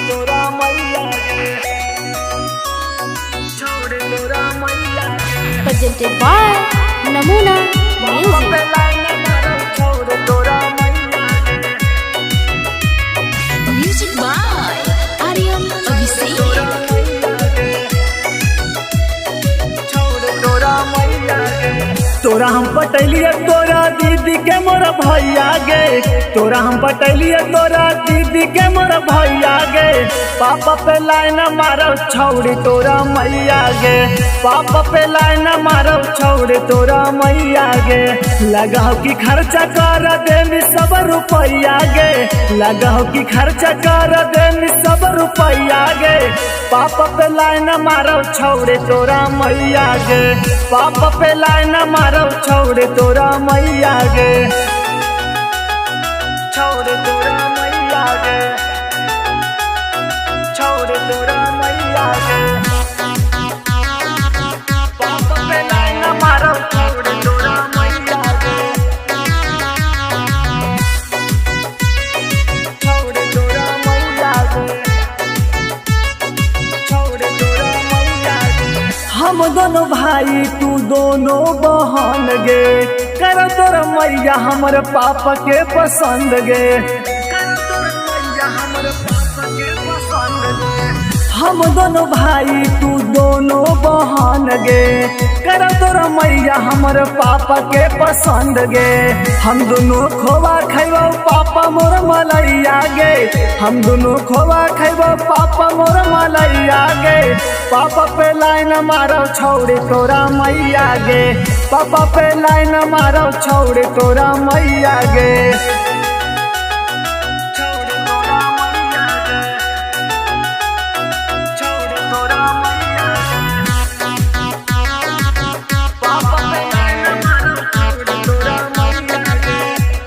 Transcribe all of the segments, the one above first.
तोरा मैया गे, छौड़ी तोरा मैया गे। Presented by Namuna papa Music. Pay line मारो छौड़ी तोरा मैया गे। Music by Aryan Abhishek. तोरा हम पटैलिए तोरा दीदी के मोर भैया गे, तोरा हम पटैलिए तोरा दीदी के मोर भैया गे। पापा पे लाइन मारो छौड़ी तोरा मैया गे, पापा पे लाइन मारो छौड़ी तोरा मैया गे। लगाओ कि खर्चा कर देमी सब रुपैया गे, लगाओ कि खर्चा कर देमी सब रुपैया गे। पापा पे लाइन मारो छौड़े तोरा मैया गे, पापा पे लाइन मारो छौड़े तोरा मैया गे, छौड़े तोरा मैया गे, छौड़े तोरा मैया गे। पापा पे लाइन मारो छौड़े तोरा मैया गे, छौड़े तोरा मैया गे, छौड़े तोरा मैया गे। हम दोनों भाई तू दोनों बहन गे, कर तोर मैया हमर पापा के पसंद गे, कर तोर मैया हमर पापा के पसंद गे। हम दोनों भाई तू दोनों बहन गे, कर तोर मैया हमर पापा के पसंद गे। हम दोनों खोवा खैबो पापा मोर मलैया गे, हम दोनों खोवा खैबो पापा मोर मलैया गे। पापा पे लाइन मारो छौड़ी तोरा मैया गे, पापा पे लाइन मारो छौड़ी तोरा मैया गे, छौड़ी तोरा मैया गे, छौड़ी तोरा मैया गे। पापा पे लाइन मारो छौड़ी तोरा मैया गे,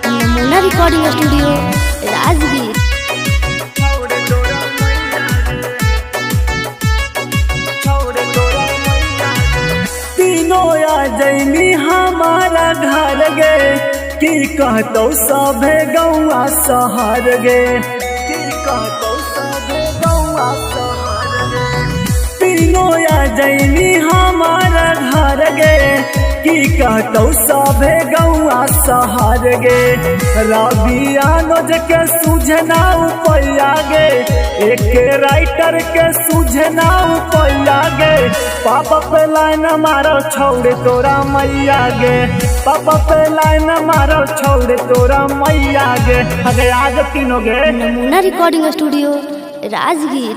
Namuna Recording Studio, Rajgir. छौड़ी तोरा मैया गे, छौड़ी तोरा मैया गे। तीनों आ जैनी हमारा घर गे, की कहतौ सभे गौआ शहर गे, की कहतौ सभे गौआ शहर गे। तीनों आ जैनी हमारा घर गे, की कहतौ सभे गौआ शहर गे। रवि अनुज के सूझना उपैया गे, एक राइटर के सूझना उपैया गे। पापा पे लाइन मारो छौड़े तोरा मैया गे, पापा पे लाइन मारो छौड़े तोरा मैया गे। अगे आज तीनों गे। Namuna Recording Studio, Rajgir.